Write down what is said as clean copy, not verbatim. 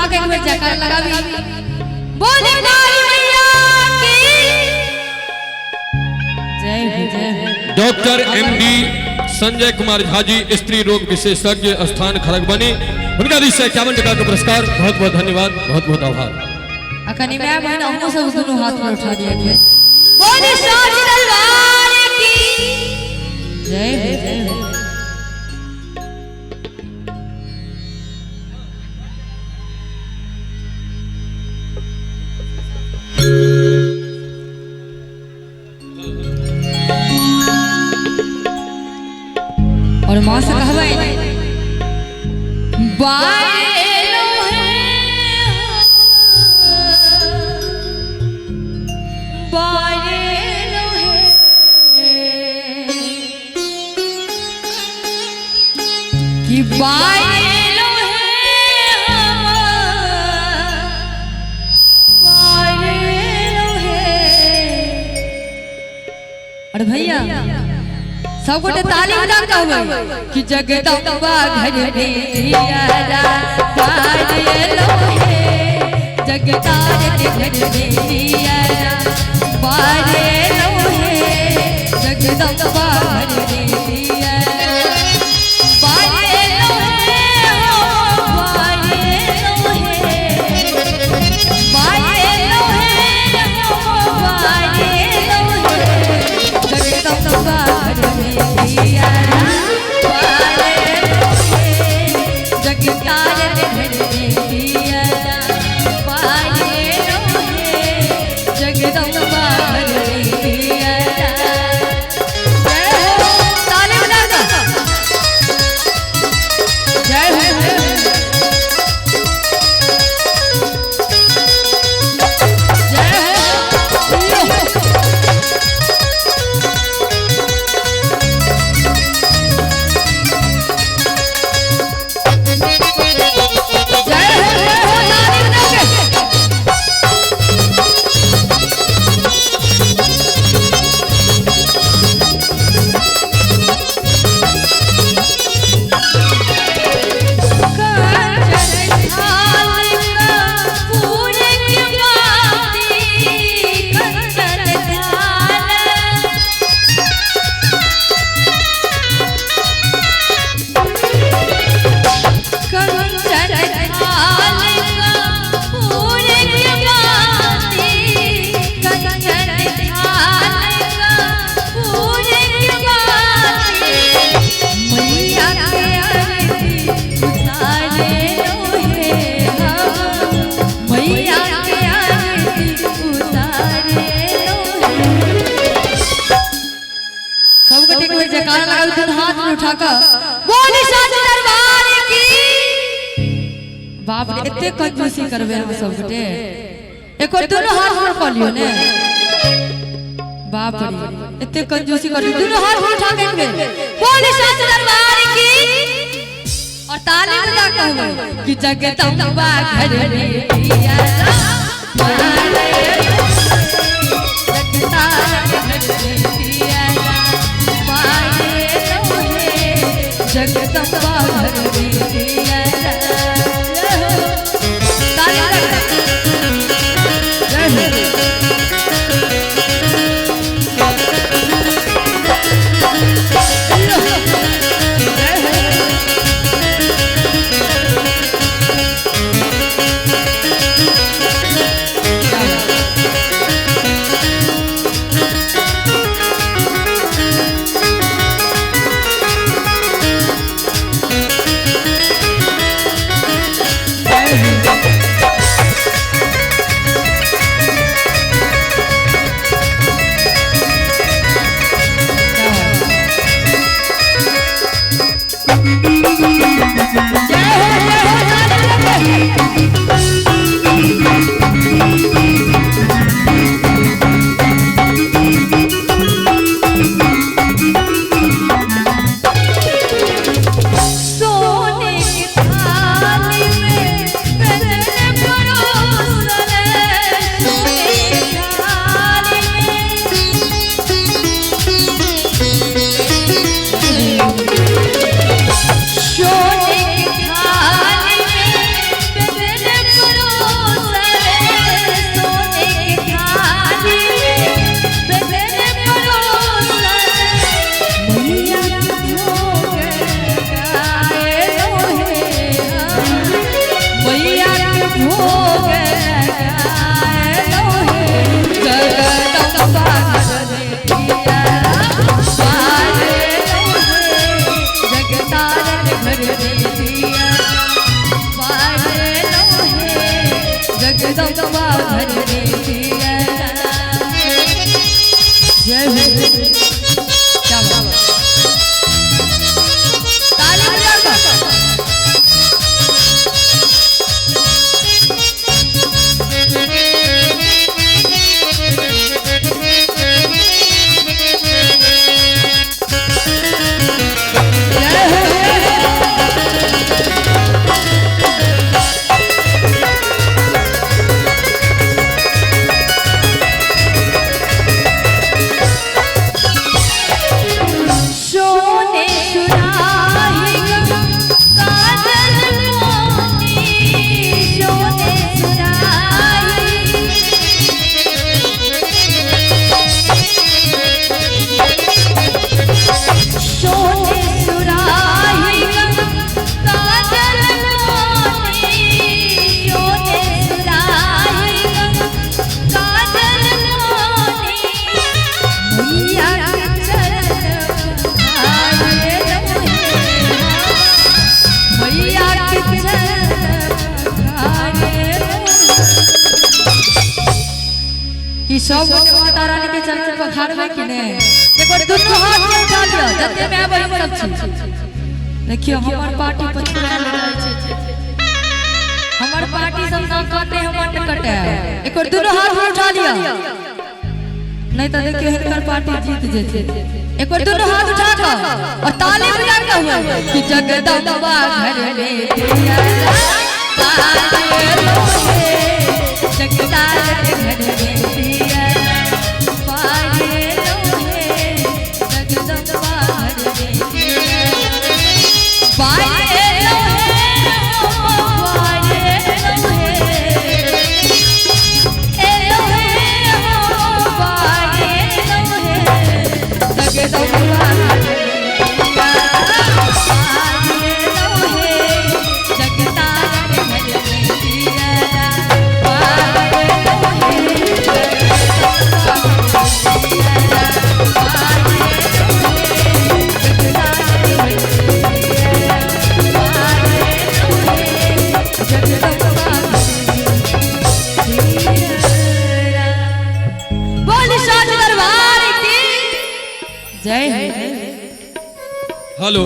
उठा के एक बेर जयकारा लगाबी। बोले काली मैया की जय हो, जय हो। Doctor MD Sanjay Kumar Jha ji, स्त्री रोग विशेषज्ञ, स्थान खड़गबनी, हुनका दिस से 51 टका के पुरस्कार। बहुत बहुत धन्यवाद, बहुत बहुत आभार। आ कनी माय बहिन अहूँ सब दुनू हाथ में उठा दिया के। बोले साज दरबार की जय हो, जय हो। और माँ से कहबै बायलो है, बायलो है, कि बायलो है, बायलो है। और भैया सब गोटे ताली बजा कहबै कि जगदम्बा घर में दियारा बारेलो हे, जगतार के घर में दियारा बारेलो हे, जगदम्बा घर में दियारा बारेलो हे, हो बारेलो हे, बारेलो हे, हो बारेलो हे, जगदम्बा घर में दियारा बारेलो हे, जगतार के घर में दियारा बारेलो हे, जगदम्बा घर में दियारा। जय हो, ताली बजा दो। जय हो, जय हो। जय हो, जय हो, ताली बजा के। कंचन थाल कपूर के बाती, कंचन थाल, कंचन थाल कपूर के बाती, कंचन थाल कपूर के बाती, मैया के आरती उतारे लोहे हम, मैया के आरती उतारे लोहे। सब गोटे एक बेर जयकारा लगाबी, दुनू हाथ में उठा कऽ बोली साज दरबार की। बाप रे, एते कंजूसी करबै हम सब गोटे, एक बार दुनू हाथ में कऽ लियौ ने। बाप रे, एते कंजूसी करबै, दुनू हाथ में उठा के एक बेर बोली साज दरबार की और ताली बजा कहबै कि जगदम्बा घर में दियारा बारेलो जगतार घर में दियारा बारेलो हे, जगदम्बा घर में दियारा। जय हो, ताली बजा के। जय हो। जय हो। जगदम्बा घर में दिया। जय हो। क्या बात, ताली बजा कर। जय हो। सोने सुराही काजल मोती, सोने सुराही सोने सुराही काजल मोती, सोने सुराही काजल मोती, मैया के चरण पखारे लोहे, मैया के चरण पखारे लोहे। कि सब गोटे माता रानी के चरण पखारबै कि नहि? देखो दुनू हाथ में उठा लिअ जते माय बहिन सब छी। देखियो हमर पार्टी पछुआल रहै छै, हमर पार्टी सब ना काटे हमर न कटे। एक बार दुनू हाथ में उठा लिअ, नहीं तो देखियो हिनकर पार्टी जीत जेतै। एक बार दुनू हाथ उठा कऽ और ताली बजा कऽ हुआ कि जगदम्बा घर में दिया पारे लोहे, जगदार घर में दिया पारे लोहे, जगदम्बा घर में दिया पारे लोहे, पारे लोहे, ए लोहे हो पारे लोहे, जगदम्बा घर में दिया पारे लोहे, जगदार घर में दिया पारे लोहे, बोल साज दरबार की जय हो। हेलो।